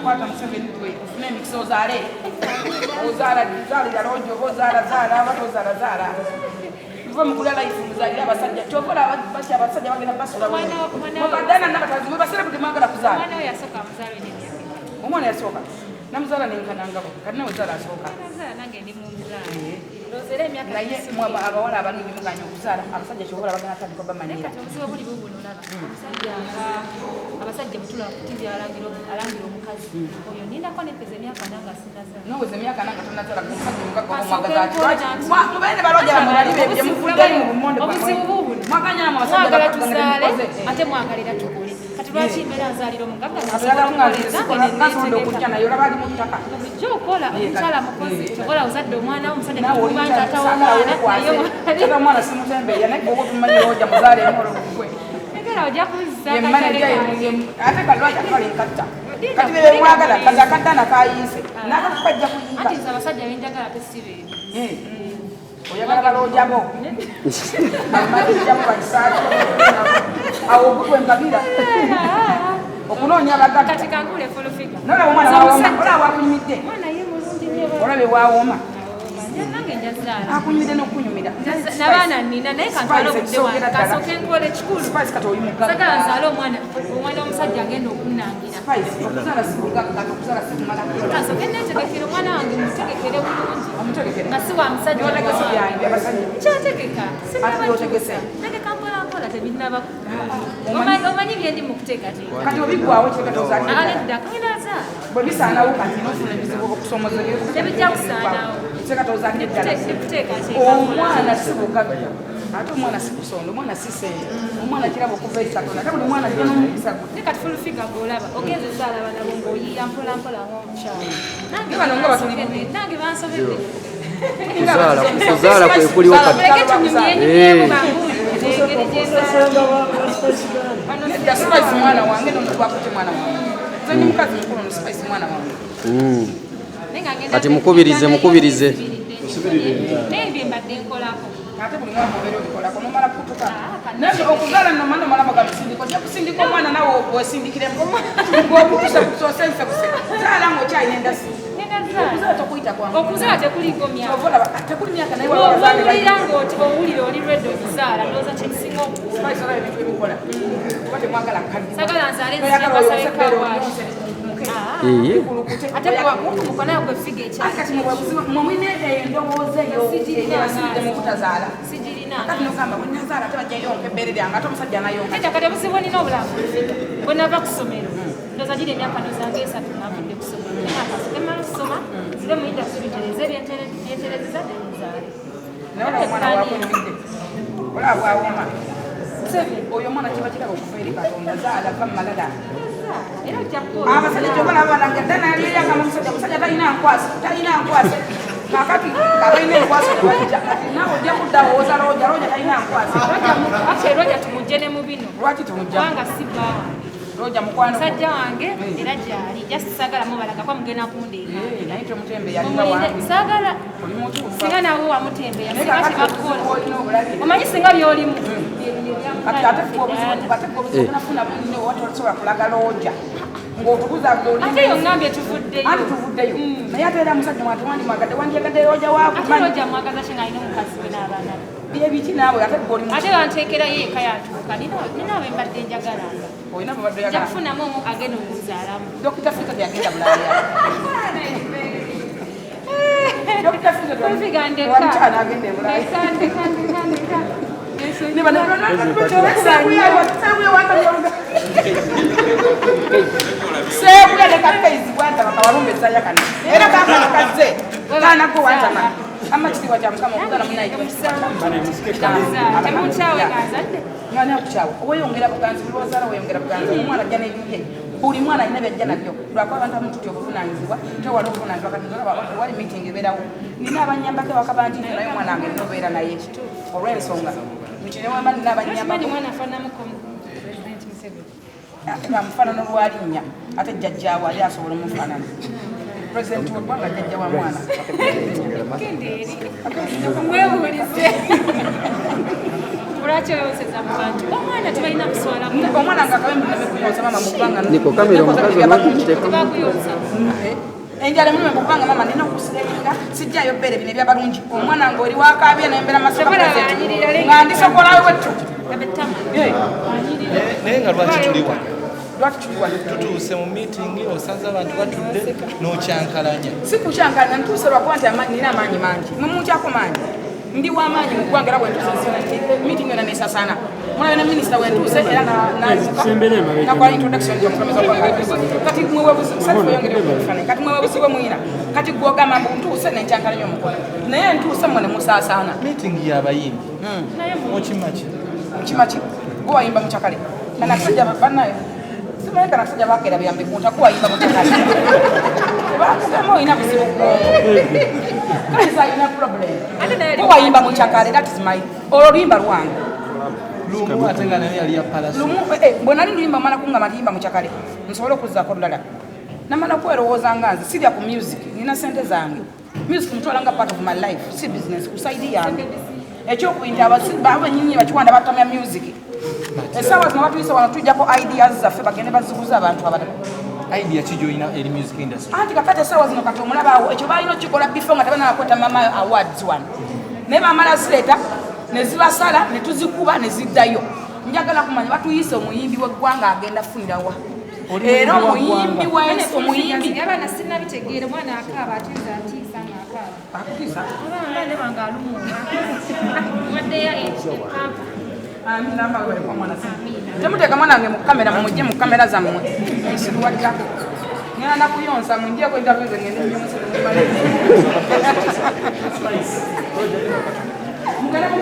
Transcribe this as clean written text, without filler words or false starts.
Kwata Museveni gwe ofune emikisa ozaale. Ozaala zaalira loogi oba ozaala zaala oba tozaala zaala. Muve mu kulya life muzaalire abasajja. Kyova olaba baki abasajja bagenda basula. Mukadana nabakazi mwe basere buli mwagala kuzaala. Omwana we yasooka amuzaala olina emyaka emeka? Omwana yasooka namuzaala nenkanangabo kati nawe zaala asooka. Nazaala nange ndi mu nzaala. Ndowooza era emyaka Naye mwe abawala abalungi muganya okuzaala abasajja kyova olaba bagenda tandika Naye obamanyira. kati obuzibu obuli bubuno olaba omusajja nga abasajja bwetulaba ku TV alangira alangira omukazi oyo nindako nepeza emyaka nange sinazaala. Noweza emyaka nange tonazaala omusajja omugagga Kasooke omwagaza ati nkola lwaki nti- mubeere balojja bamwe bali bebye muvuddeyo mu bumonde bwammwe. Obuzibu bubuno. Mwaganya namwe abasajja Mwagala abagagga nga tuzaale temukoze. ate mwagalira tukole. Kati lwaki mbeera nzaalira omugagga Atuyagala kunga nsobola okujja naye olaba ali mu ttaka. Bulijjo okola omukyala mukozi okola ozadde omwana wo omusajja Naawe oli tekuba mukyala taata saagala w'omwana weekwase. naye Kyokka omwana simutembeeya naye gwe oba otumanyi lojja muzaale emu olwo gwe. Negera ojja kunzisa Ye akatale manager kange. ate ka lwaki atwala enkatta. Linda, Kati bye mwagala linda. kazi akaddana kayiise. N'akakuba ajja kuyiika. Anti nze abasajja benjagala ate si beebo. Eh, oyagala balojja bo. Bamanager bo bakisaaki. Awo ogugwe mpagira. Okunoonya abagagga. Kati kangule full figure. Nolaba omwana Nze wawooma. omusajja- Olaba wakunyumidde. Omwana ye mulungi nnyo. Olabe wawooma. Nange njazaala. Akunyumidde n'okunyumira. N'abaana nnina naye kantwale Spice obudde ekisookera wange ddala. kasooke nkole kikulu. Spice kati oli mugagga. Sagala nzaale omwana omwana omusajja agenda okunnangira. Spice okuzaala si bugagga okuzaala si kumala kukola. Kasooke neetegekere omwana wange mutegekere bulungi. Omutegekere. Nga si wa musajja. Byotegese byange abasajja. Nkyategeka. Ate byotegese. Tegeka mpola mpola tebinnaba. Omanyi- Omanyi bye ndi mu kuteekateeka. Kati obiggwawo kireka tozaala. Nedda kagenda azaala. Bwe bisaanawo kati n'ofuna ebizibu okusoomoza Tebijja kusaanawo. Kireka tozaalire ddala. Kuteekateeka. Omwana si bugagga ate omwana si kusonda omwana si ssente omwana kirabo okuva eri Katonda ate buli mwana ajja n'omukisa gwe. Naye kati full figure gw'olaba ogenze ozaala abaana bo ng'oyiiya mpola mpola ng'omukyala. Nange Naye bano nga batuli bubi. Nange bansobedde. Kuzaala kwe kuliwo kati. Muleke tunyumyenyumyemu bambuulire engeri gye nzaala. Nedda Spice mwana wange nono gwakutte mwana wange. Nze ndi mukazi mukulu ono Spice mwana wange. Naye nga ngenda Kati mukubirize, mukubirize. Naye bye mbadde nkolako. Ate buli mwaka obeera obikolako nomala kutuka. Ah, kati. Naye okuzaala nno omwana omala baga lusindika ojja kusindika omwana nawe wesindikiremu ng'okutusa kusosensekuse zaala ng'okyalina endasi. Ngenda zaala. Okuzaala tokuyita kwangu. Okuzaala tekuliiko myaka. Kyova olaba tekuli myaka naye waliwo abazaale Bw'owulira bangi. ng'oti owulira oli ready okuzaala ndowooza kyekisinga okuwula. Spice olaba ebintu ebikola. Kuba temwagala kukaddiwa. Sagala nzaale nzije Toyagala mbasabe oyonse ebbeere car wash. oliyonse likunkumuke. Ee. Likulukute. Ate bw'okunkumuka nawe gwe figure Ate ekyali. kati mwe buzibu mwe mulina endowooza eyo Sigirina. ebasibidde mu butazaala. Sigirina. Kati nogamba bwe nazaala ate bajja yonka ebbeere lyange ate omusajja anayonka. Nedda kati obuzibu nina obulamu bwe nava ku ssomero ndowooza giri emyaka ndowooza nga esatu nga nvudde ku ssomero naye nga kasooke mmala okusoma nzire mu industry ntereze byenterezeza nzaale. Naye olaba omwana wakunyumidde. Olaba bw'awooma. Oyo omwana kiba kirabo okuva eri Katonda zaala va mu malala. Era ojja kukola. Abasajja kyova olaba balanga ddala yali eyagamba omusajja omusajja talina nkwasi talina nkwasi. Kaakati abalina enkwasi tebajja kati naawe ojja kuddawo owoza looja looja talina nkwasi. Actually Roger tumugye ne mu bino Lwaki tumujja? kubanga si bba wange. Looja mukwano gwo. Musajja wange era gyali just saagala mubalaga kuba mugenda kundeeka. Eh, naye tomutembeeya alinga Mumulinde wange. saagala Oli mutuufu. singa naawe wamutembeeya Naye singa kaakati kyebakukola. obuzibu olina obulabye. Omanyi singa by'olimu Kati ate ffe obuzibu ate ffe obuzibu tunafuna bunene oba tosobola kulaga looja ng'otubuza oli ate yo ngambye tuvuddeyo. anti tuvuddeyo naye ate era musajja wange wandimwagadde wandyagadde looja Ate waakumanyi Roger mwagaza ki ng'alina omukazi we n'abaana be. byebiki naawe ate gwe oli Ate banteekerayo eka yatuuka nina be mbadde njagalanga. olina bwebadde Nja oyagala kufunamu omu agenda okunzaalamu. Dokita Fizo teyagenda Bulaaya. Dokita Fizo Full ndeka. wamukyala agenda e Bulaaya. Ndeka, ndeka, ndeka, ndeka. Ne bano- Seeguya ne kakaizi bwantama kawalumbe ezaya kano era kaakano kazze kaanako wantama amma kitiibwa kya Mukama okuzaala munaye Temunkyawe ng'azadde. Ngani akukyawa weyongera buganzi buli lwozaala weyongera buganzi omwana ajja n'ebibye buli mwana alina byajja nabyo lwakuba abantu abamu tutya obuvunaanyizibwa tewali obuvunaanyizibwa kati nze olaba tewali meeting ebeerawo nina abanyambako ewaka bangi nnyo naye omwana wange nina obeera naye olw'ensonga nti newemba nina Okimanyi abanyambako mwana afaananamuko President Museveni. ate bamufaanana olwalinnya ate jjajjaawe ali asobola omufaanana pulezidenti w'eggwanga jjajja wa mwana. Genda eri. Mwewulize. Lwaki oyonseza mu bantu? Omwana tebalina kuswala. Omwana nga akabe muleme kuyonsa mama mukubanga. Niko kamera omukazi onokiteeka. Tebakuyonsa. Enjala emuleme mukubanga mama nina okusirenga sijjayo bbeere bino ebyabalungi. Omwana nga oli wakaabye nembera masoka nga ndisokolayo wettu. Naye nga lwaki tuli wano? Lwaki tuli wano? Tutuuse mu meeting, osanze abantu batudde n'okyankalanya. Si kukyankalanya, ntuuse lwakuba nti nina amaanyi mangi. Mwemunkyako maanyi. Ndi w'amaanyi mu ggwanga era bwe ntuuse meeting yonna nesasaana. Mulabe ne minisita bwe ntuuse era nakola introduction gy'omukulembeze wa ggwanga. Kati kati mwewebuzi bwe muyina. Kati gwe ogamba mbu ntuuse nenkyankalanya omukono. Naye ntuuse mmwe ne musaasaana. Meeting y'abayimbi. Okima ki? Nkima ki? Gwe wayimba mukyakale. Kana akasajja bannaye. Simanyi kana akasajja bakeera byambi kunta gwe wayimba mukyakale. Bakugamba olina buzibu bwongo. Kale alina problem. Gwe wayimba mukyakale, that is my olwo luyimba lwange. Lumu ate nga naye yali ya Palaso. Lumu bwe nali luyimba mala kungamba nti yimba mukyakale nsobole okuzzaako olulala. Namala kwerowooza nga nze sirya ku music, nina ssente zange. Music mutwala nga part of my life, si business ku side yange. Ekyokubiri nti abennyini bakiwanda batamya music. Essaawa zino batuyise wano tujjako ideas zaffe bagende baziguze abantu abalala. Idea ki gy'olina eri music industry? Anti kakati essaawa zino kati omulaba awo ekyo balina okukikola before nga tebannakwata mama awards wano. Naye bamala zireeta ne zibasala ne tuzikuba ne ziddayo. Njagala kumanya batuyise omuyimbi w'eggwanga agenda kufunira wa. Era omuyimbi w'ensi omuyimbi. Abaana sinnabitegeera, omwana akaaba atiisa atiisa ng'akaaba. Akutiisa? Abaana bange alumwa. Waddeyo epampa. Temuteeka mwana wange mu kamera, mumugye mu kamera zammwe. Nsiruwalirako. Ngenda nakuyonsa mungyeko interview ze ngende nnyonse. Mugende mu